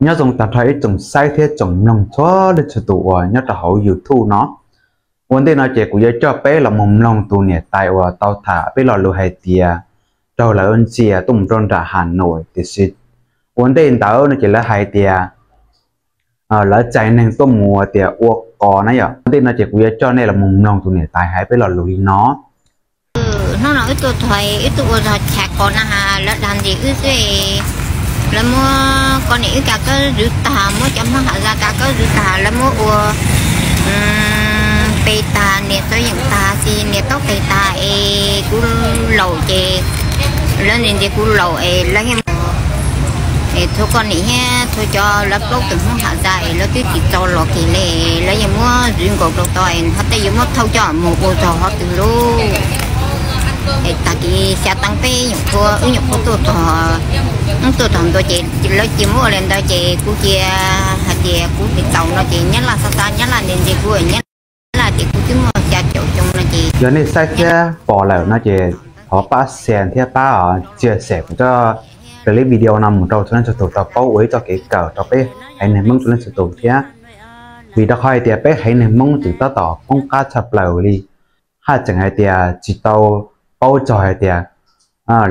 Nyob zoo tag nrho ib tsoom saib thiab tsoom mloog txhua leej txhua tus uas nyob rau hauv YouTube no. Ua ntej no ces kuv yuav coj peb los mus mloog tus niam tais uas tau tham peb lo lus hais tias raug lawv ntxias tuaj mus rau nram Has Nois, tiam sis ua ntej ntawd no ces lawv hais tias lawv txais neeg tuaj mus tias ua qos na yom. Ua ntej no ces kuv yuav coj nej los mus mloog tus niam tais hais peb lo lus li no. Hnub no wb tuaj thov wb tuaj ua zog chav qos na has, lawv dag ntxias wb xwb. Lawv muab koj niam wb kav kawb zwv tag, muab cov Hmoob Ham Zaj kav kawb zwv tag, lawv muab ua pe tag, niam txawj yeem tag, xis niam taub qis tag es kuv laus ces lawv ntxias ntxias kuv laus es lawv yeej es txhua koj niam thiab txhua cov lawv plaub tug Hmoob Ham Zaj es lawv twb tsis txo los kiag li, lawv yeej muab zwv nkaus rau tod es ho tej yuav muab thauj coj mus ua txog qhov twg lauj. Es tag kis xya teev peb nyuam qhuav, wb nyuam qhuav tuaj txog, wb tuaj txog ntua ces lawv cia muab ua li ntawd ces kuv cia hais tias kuv tsis tau no ces Nyab Laj xav xav, Nyab Laj ntxias ntxias kuv, Nyab Laj tias kuv twb muaj xya caum xyoo no ces yog nej saib thiab pom lawm no ces thov pab share thiab pab chia sẻ kuv cov clip video no mus rau txhua leej txhua tus tau paub ua ib txoj kev kawm rau peb haiv neeg Hmoob txhua leej txhua tus thiab. Vim rau qhov hais tias peb haiv neeg Hmoob tseem tab tom poob qab tshaj plaws li, haj tseem hais tias tsis tau paub txog hais tias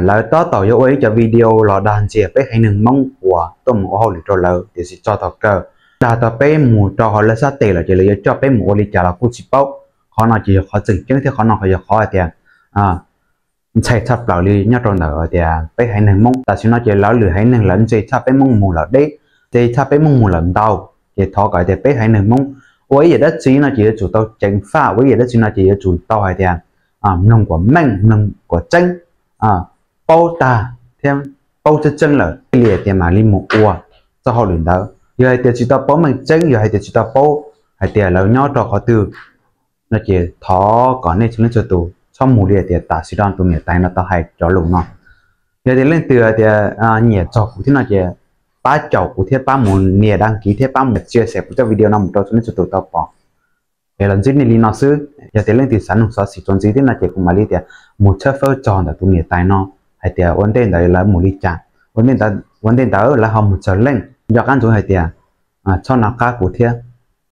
lawv tab tom yuav ua ib co video los dag ntxias peb haiv neeg Hmoob uas tuaj mus ua hauj lwm rau lawv, tiam sis txog thaum kawg dag tau peb mus rau hauv lawv sab tes lawm ces lawv yuav coj peb mus ua li cas los kuj tsis paub. Qhov no ces yog qhov tseem ceeb thiab qhov no yog qhov hais tias ntshai tshaj plaws li nyob rau ntawm hais tias peb haiv neeg Hmoob. Tam sim no ces lawv lwm haiv neeg lawv ntse tshaj peb Hmoob mus lawm deb, ntse tshaj peb Hmoob mus lawm ntau. Ces thov kom hais tias peb haiv neeg Hmoob ua ib yam dab tsi no ces yuav tsum tau ceev faj, ua ib yam dab tsi no ces yuav tsum tau hais tias mloog kom meej, mloog kom tseeb, paub tag thiab paub tseeb tseeb lawm thiaj li hais tias mam li mus ua txoj hauj lwm ntawd. Yog hais tias tsis tau paub meej tseeb, yog hais tias tsis tau paub hais tias lawv nyob rau qhov twg no ces thov kom nej txhua leej txhua tus txhob mus li hais tias tam sim no tus niam tais no tau hais cov lus no. Yog tias leej twg hais tias nyiam txog kuv thiab no ces pab caum kuv thiab pab mus nias đăng ký thiab pab mus chia sẻ kuv cov video no mus rau txhua leej txhua tus tau pom. Es los ntsib nej li no xwb, yog tias leej twg xav nug xov xwm txuas ntxiv thiab no ces kuv mam li tias mus tshawb fawb txog ntawm tus niam tais no hais tias ua ntej ntawd lawv mus li cas, ua ntej ntawd lawv ho mus tsawg leej, nco qab ntsoov hais tias txhob nco qab kuv thiab.